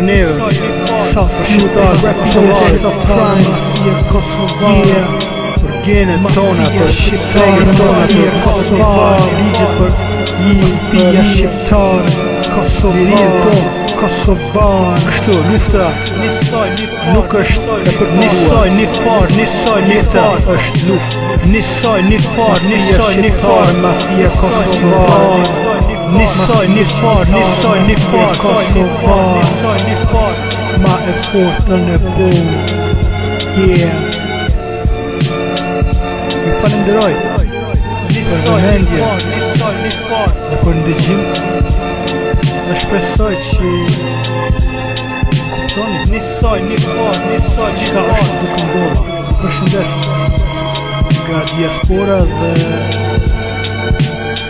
Për neve, sa për shqiptarët e Kosovës, sa për Kosovë, për genet tona, për shqiptarët tona, për Kosovë, ligjet për fija shqiptarë, Kosovë, lirinë tonë, Kosovar, kështu, lufta nuk është e përfunduar. Nisoj një farë, nisoj një farë, është luftë. Nisoj një farë, nisoj një farë, mafia kosovar. Nisoj një farë, nisoj një farë, kosovar. Ma e fortë në botë. Yeah. Ju falenderoj për vëmendje dhe për ndëgjim dhe shpresoj që kuptoni Nisoj një farë, nisoj një çka farë. është duke ndodhur. Ju përshëndes nga diaspora dhe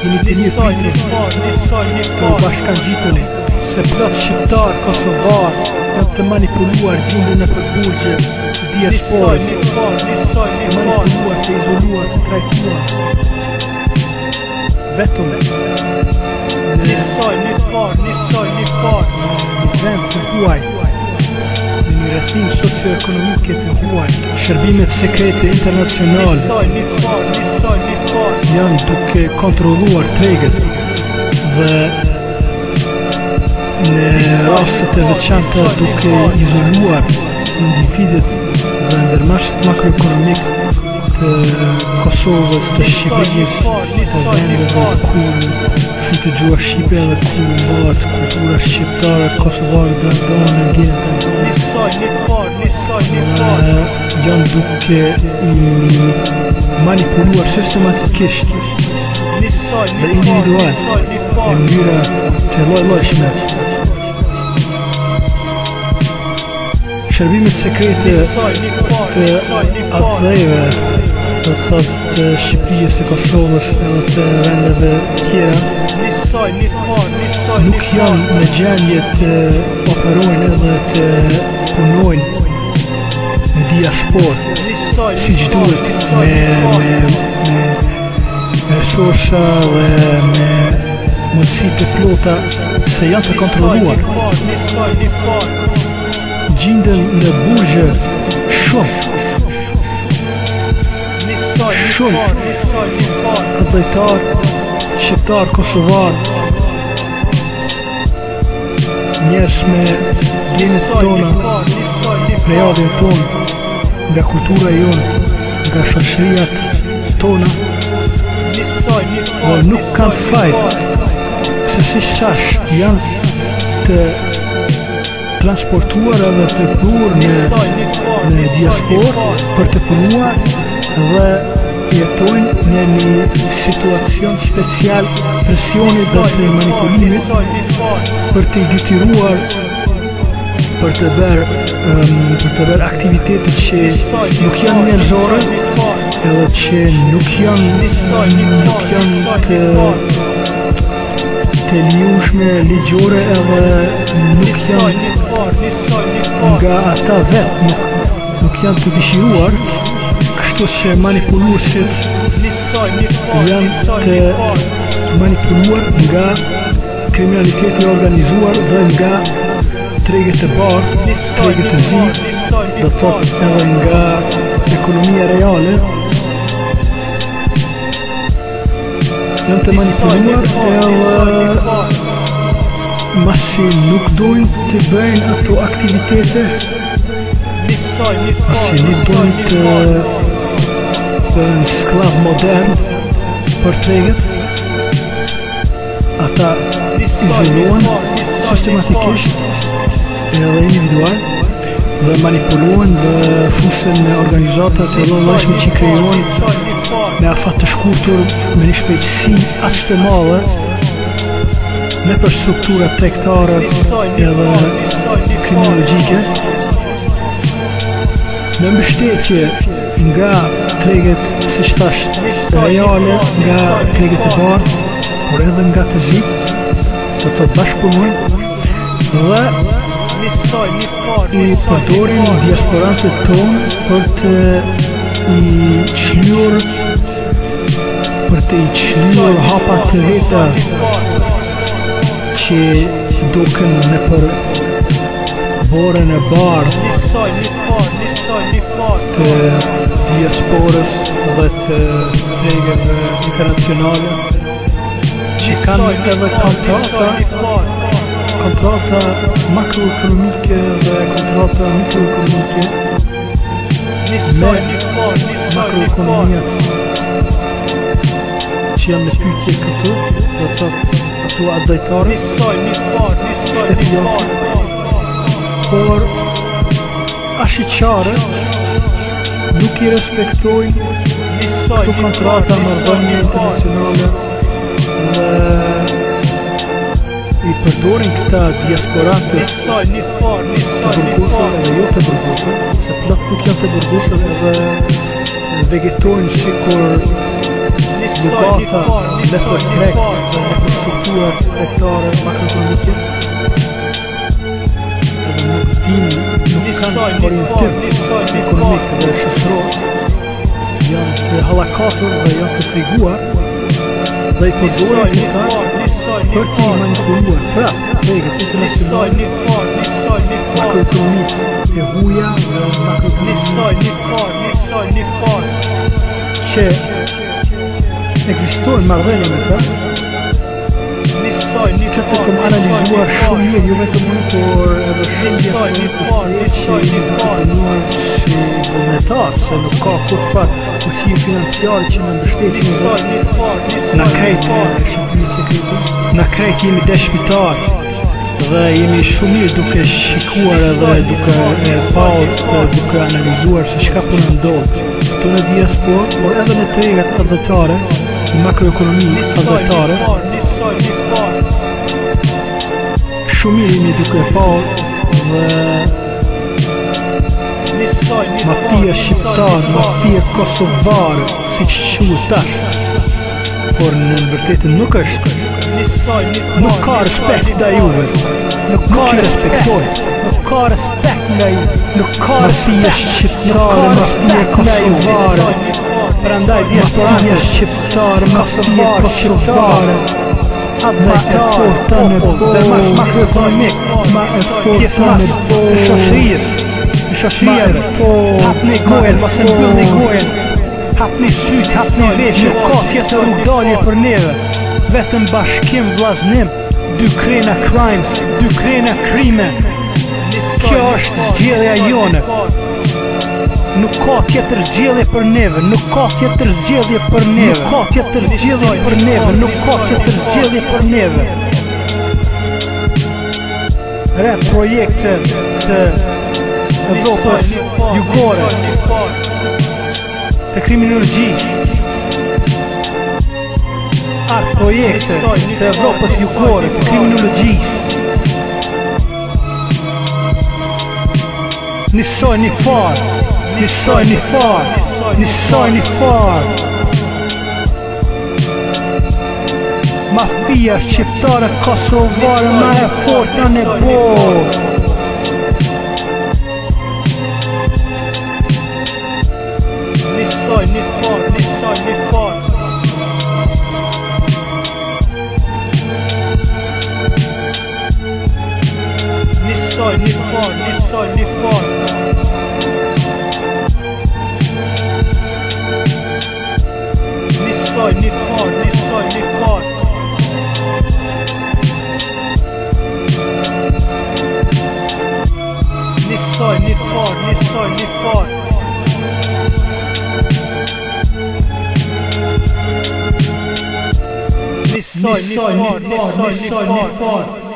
jeni të mirë Nisoj një pritur farë, nisoj një të farë. bashkangjituni se plot shqiptar kosovar janë të manipuluar gjenden nëpër burgje të Nisoj diasporës, një farë, nisoj të një farë. manipuluar, të izoluar, të trajtuar vetëm në Nisoj një farë, nisoj një farë. një vend të huaj, në një rrethinë socioekonomike të huaj, shërbimet sekrete internacionale Nisoj një farë, nisoj një farë. janë duke kontrolluar treget dhe në rastet e veçanta duke izoluar individët dhe ndërmarrësit makroekonomik të Kosovës, të Shqipërisë, të vendeve ku flitet gjuha shqipe dhe ku mbahet kultura shqiptare, kosovare dhe ndonë genet e ndonë Nisoj një farë, nisoj një farë. dhe janë duke i manipuluar sistematikisht Nisoj dhe një farë, individual nisoj një në farë. mënyra të lloj-llojshme. Shërbimet sekrete Nisoj një farë, të nisoj një farë. atdheve, do të thotë të Shqipërisë, të Kosovës edhe të vendeve tjera, Nisoj një farë, nisoj një nuk janë farë. në gjendje të operojnë edhe të punojnë në diasporë Nisoj një siç farë, duhet nisoj me një farë. me me resursa dhe me mundësi të plota se janë të Nisoj një kontrolluar. farë, nisoj një farë. Gjinden në burgje shumë Nisoj një Shumë. farë, nisoj një farë. atdhejtar shqiptar kosovar njerëz me genet Nisoj një tona farë, nisoj një farë. prejardhjen tonë nga kultura jonë nga shoqëriat tona Nisoj një dhe farë, nuk kanë nisoj një faj farë. se si thash janë të transportuar edhe të prurë në Nisoj një farë, në nisoj një diasporë farë. për të punuar dhe jetojnë në një situacion special presioni dhe Nisoj të një farë, manipulimit nisoj një farë. për të i detyruar për të bërë um, për të bërë aktivitete që Nisoj një nuk janë farë, njerëzore nisoj një farë. edhe që nuk janë Nisoj një nuk farë, janë nisoj të një farë. të lejueshme ligjore edhe nuk Nisoj janë një farë, nisoj një farë. nga ata vetë nuk nuk janë të dëshiruar, kështu që manipuluesit Nisoj një farë, janë nisoj të një farë. manipuluar nga kriminaliteti i organizuar dhe nga treget e bardhë, Nisoj treget një e zi, farë, nisoj një do të thotë farë. edhe nga ekonomia reale janë të Nisoj një manipuluar farë, nisoj edhe një farë. masi nuk dojnë të bëjnë ato aktivitete, Nisoj një masi farë, nuk nisoj dojnë një të farë. bëhen sklav modern për treget, ata Nisoj një izolohen farë, nisoj një sistematikisht farë. edhe individual dhe manipulohen dhe fusen në organizata të lloj-llojshme që krijohen Nisoj një farë. me afat të shkurtër, me një shpejtësi aq të madhe në për struktura tregtare Nisoj një edhe farë, nisoj një farë. kriminologjike me mbështetje nga treget, siç thash, reale, nga treget e bardhë, por edhe nga të zitë, do të thotë bashkëpunojnë dhe Nisoj një farë, i nisoj një përdorin farë. diasporantët tonë për të i qlyer për të i qlyer hapat të veta Nisoj një farë. që duken në për Borën e bardhë të diasporës dhe të tregeve internacionale që kanë edhe kontrata kontrata makroekonomike dhe kontrata mikroekonomike me makroekonomiat që janë në pyetje këtu, do të thotë ato atdhejtare, shtëpiake, por ashiqare nuk i respektojnë këto kontrata marrëdhënie internacionale dhe i përdorin këta diasporantët të burgosur edhe jo të burgosur, se plot nuk janë të burgosur edhe vegetojnë sikur lugata nëpër treg dhe nëpër strukturat tregtare makroekonomike edhe nuk dinë, nuk kanë orientim ekonomik dhe shoqëror, janë të hallakatur dhe janë të friguar dhe i përdorin këta për të manipuluar pra treget internacionale, makroekonomitë të huja dhe makroekonomitë që ekzistojnë marrëdhënie me ta. Këtë kom analizuar shumë mirë, jo vetëm unë, por edhe shumë diasporë të tjerë që jemi duke punuar si vullnetar, se nuk ka kurrfarë fuqie financiare që na mbështetin dhe na krejt me shërbimin sekrete. Na krejt jemi dëshmitar dhe jemi shumë mirë duke shikuar edhe duke e parë dhe duke analizuar se çka po na ndodh këtu në diasporë, por edhe në tregat atdhetare, në makroekonomi atdhetare. Shumë mirë jemi duke e parë dhe mafia shqiptare, mafia kosovare, siç quhet tash, por në vërtetë nuk është. Nuk ka respekt ndaj juve. Nuk ka respektoj. Nuk ka respekt ndaj ju. Nuk ka mafia shqiptare, mafia kosovare. Prandaj diasporantët shqiptare, mafia kosovare. Ma e forta në botë, makroekonomik, ma e forta në botë, të shoqërisë, të shoqërisë, hapni gojën, mos e mbyllni gojën. Hapni sytë, hapni veshët, nuk ka tjetër rrugdalje për neve. Vetëm bashkim, vllaznim, dy krena crimes, dy krena krime. Kjo është zgjedhja jone. Nuk ka tjetër zgjedhje për neve, nuk ka tjetër zgjedhje për neve, nuk ka tjetër zgjedhje për neve, nuk ka tjetër zgjedhje për neve. Re projekte të Evropës jugore të kriminologjisë art projekte të Evropës jugore të kriminologjisë Njësoj një farë, njësoj një farë, njësoj një farë Mafia shqiptare kosovare ma e forta në botë. Njësoj, një farë, njësoj, një farë. Njësoj, një farë, njësoj, një farë. Njësoj, një farë, njësoj, një farë. Njësoj, një farë, njësoj, një farë. Njësoj, një farë, njësoj, një farë.